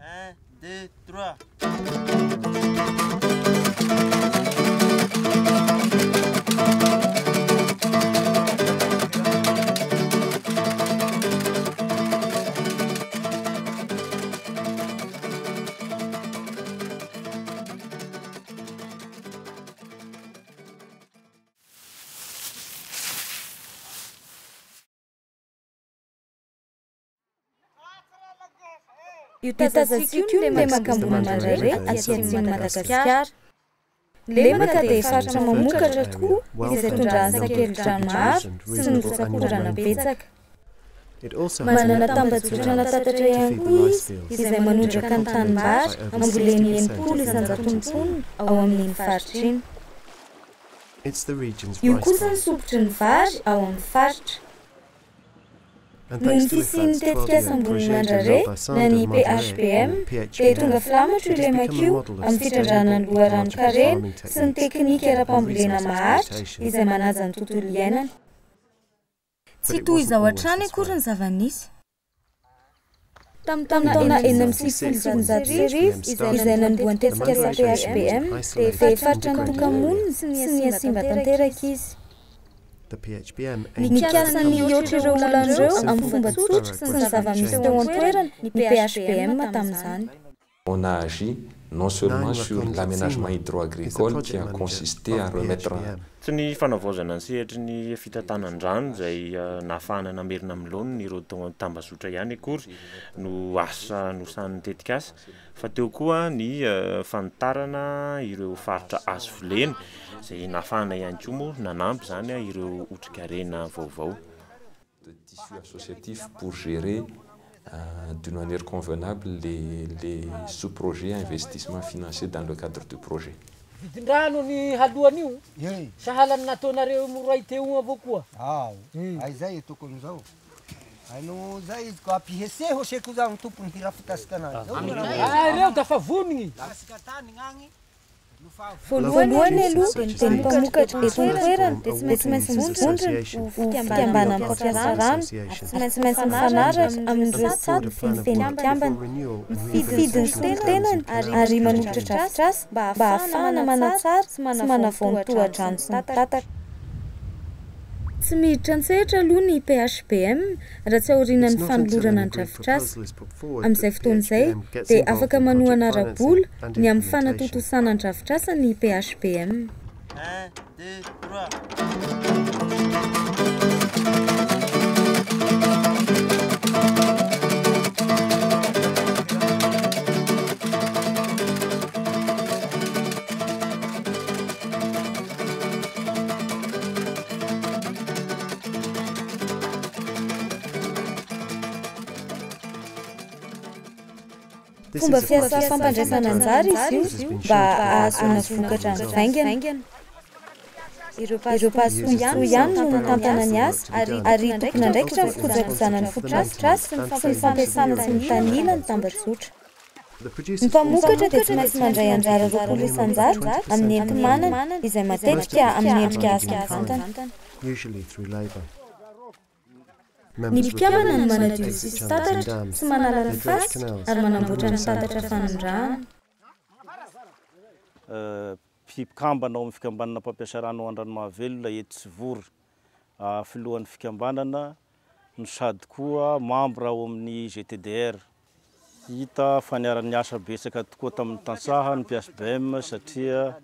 Un, deux, trois. Io tazantsika io ny lemaka ambony Mandrare aty atsimon'i Madagasikara. Ny lemaka dia faritra mamokatra tokoa izay tondrahan'ny sakelidrano maro sy ny rotsak'orana betsaka. Manana tambajotrana tatatra ihany koa izy izay manondraka ny tanimbary ambolen'ny 60% mponina ao amin'iny faritra iny. Io kosa ny sompitry ny vary ao amin'ny faritra. Noho ny fisian'ny tetikasa ambony Mandrare na ny PHBM dia tonga filamatra io lemaka io amin'ny fitrandrahana ny loharanon-karena sy ny teknika ara-pambolena maharitra izay manaja ny tontolo iainana. Tsy toy izao hatrany akory ny zava-nisy. Tamin'ny taona 1996 izay nanombohan'ny tetikasa PHBM dia faritra nitoka-monina sy nihasimba tanteraka izy. Nikasa ny hihoatra ireo olana ireo amin'ny fomba tsotra sy ny zava-misy teo an-toerana ny PHBM tamin'izany. On a agi non seulement sur l'aménagement hydro-agricole qui a consisté à remettre Tsy ny fanavaozana ny sehatry ny fitantanan-drano izay nahafahana namerina amin'ny laoniny ireo tambazotra ihany akory no asa nosahanin'ny tetikasa fa teo koa ny fanitarana ireo faritra azo volena izay nahafahana ihany koa moa nanampy izany ireo otrikarena vaovao. de tissu associatif pour gérer d'une manière convenable les, les sous-projets investissements financiers dans le cadre du projet. Vidin-drano ny haloan'io sahala ny nataonareo moray teo avao koa. Ao, ay zay tokony zao. Ay no zay izy ko ampiheseho seko zao ny tompony hirafitasika anazy. Ah, ireo da fa vonigny. Voalohany aloha dia ny mpamokatra eto an-toerana dia tsy maintsy mivondrona ho fikambanana mpampiasa rano ary tsy maintsy mifanaraka amin'ireo sata mifehy ny mpikambana, mifidy ny solontenany ary manolotra drafitrasa mba hahafahana manatsara sy manavao ny tohadrano sy ny tataka. Tsy miditra an-tsehatra aloha ny PHBM raha tsy aorianan'ny fanolorana ny drafitrasa. Amin'izay fotoana izay dia afaka manohana ara-bola ny amin'ny fanatontosana ny drafitrasa ny PHBM. Un, deux, trois. Fomba fiasa fampandraisana anjara izy io mba hahazoana vokatra mivaingana. Ireo mpahasoa ihany no mitantana ny asa ary tompon'andraikitra amin'ny fikojakojana ny fotodrafitrasa sy ny fampiasana tsy mitanila ny tambajotra. Ny mpamokatra dia tsy maintsy mandray anjara 20% amin'ny enti-manana izay matetika amin'ny endrika asa mivantana. Ny mpikambana no manadio ny sisin-tatatra sy manala ny fasika ary manamboatra ny tatatra fanondrahana. Mpikambana ao amin'ny fikambanana mpampiasa rano ao Andranomahavelona eto Tsivory, filohan'ny fikambanana no sady koa membre ao amin'ny GTDR. Hita fa niara-niasa betsaka tokoa tamin'ny tantsaha ny PHBM satria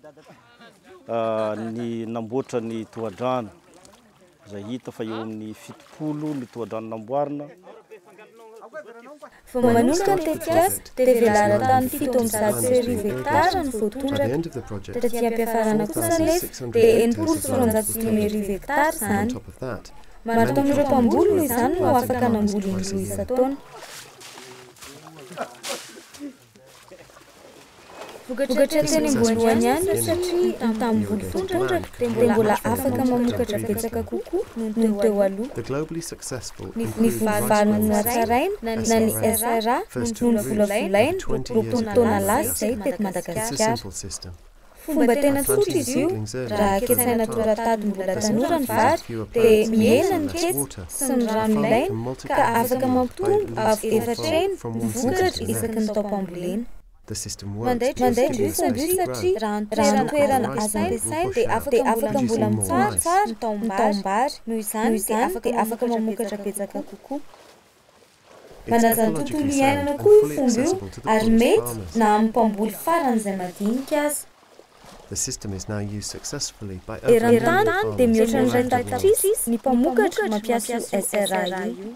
ny namboatra ny tohadrano izay hita fa eo amin'ny 70 ny tohadrano namboarina. Vao manomboka ny tetikasa dia velaran-tany 1107 hektara no voatondraka. Taty am-piafarana kosa anefa dia 260 hektara izany. Maro tamin'ireo mpamboly noho izany no afaka namboly indroa isan-taona. Vokatra teny am-boalohany ihany io satria ny tanimboly tondraka dia mbola afaka mamokatra betsaka kokoa noho ny teo aloha. Ny voly vary nohatsaraina na ny SRA no novolavolaina 20 taona lasa izay teto Madagasikara. Fomba tena tsotra izy io, raha ketsaina toratady mbola tanora ny vary dia mihena ny ketsa sy ny rano ilaina ka afaka mampitombo avo efatra heny ny vokatra isaky ny taom-pambolena. Mandaitra io fomba io satria raha ny toerana azo ampiasaina dia afaka mbola mitsara tsara ny taom-bary, noho izany dia afaka mamokatra betsaka kokoa. Manaja ny tontolo iainana koa io fomba io ary mety na amin'ny mpamboly faran'izay madinika aza. Eran-tany dia mihoatra ny iray tapitrisa ny mpamokatra mampiasa io SRA io.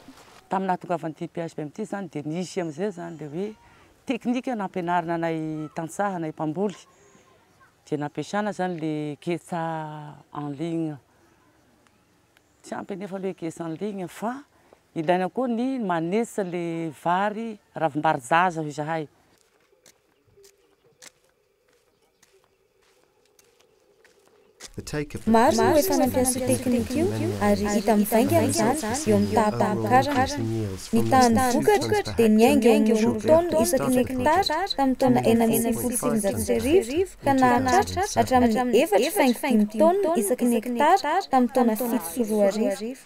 Tamin'ny nahatongavan'ity PHBM ity izany dia nisy amin'izay izany ilay hoe teknika nampianarina anay tantsaha, anay mpamboly. Dia nampiasana izany ilay ketsa en ligne. Tsy ampy anefa ilay ketsa en ligne fa ilaina koa ny manetsa ilay vary ravimbary zaza hoy izahay. Maro no efa nampiasa io teknika io ary hita mivaingana izany eo amin'ny taham-pamokarana. Ny tahan'ny vokatra dia niainga eo amin'ny 2 taonina isaky ny hektara tamin'ny taona 1996 ka nahatratra hatramin'ny 4,5 taonina isaky ny hektara tamin'ny taona 2007.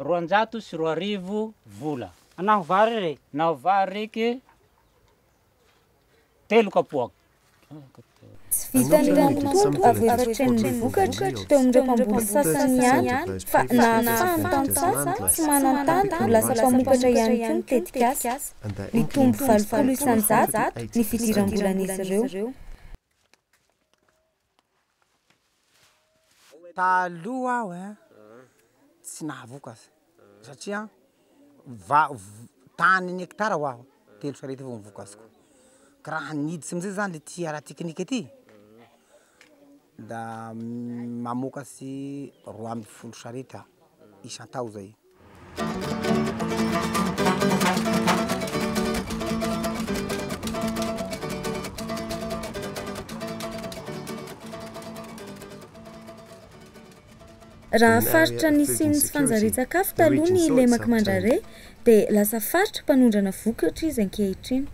20 200 vola. Naho vary re, naho vary reke telo kapoaky. Tsy vitan'ny nampitombo avo efatra heny ny vokatra teo amin'ireo mpamboly sasany ihany fa nahafahan'ny tantsaha tsy manan-tany ho lasa mpamokatra ihany koa ny tetikasa. Nitombo 80% ny fidiram-bolan'izy ireo. Taloha aho e, tsy nahavokatra satria va- tany ny hectare ho aho telo sarety avao ny vokatriko, ka raha niditsy amizay zany le ty ara teknika ty da mamokatry 12 sarety aho isan-tao zay. Raha faritra nisian'ny tsy fanjarian-tsakafo taloha ny lemak'i Mandrare dia lasa faritra mpanondrana vokatra izy ankehitriny.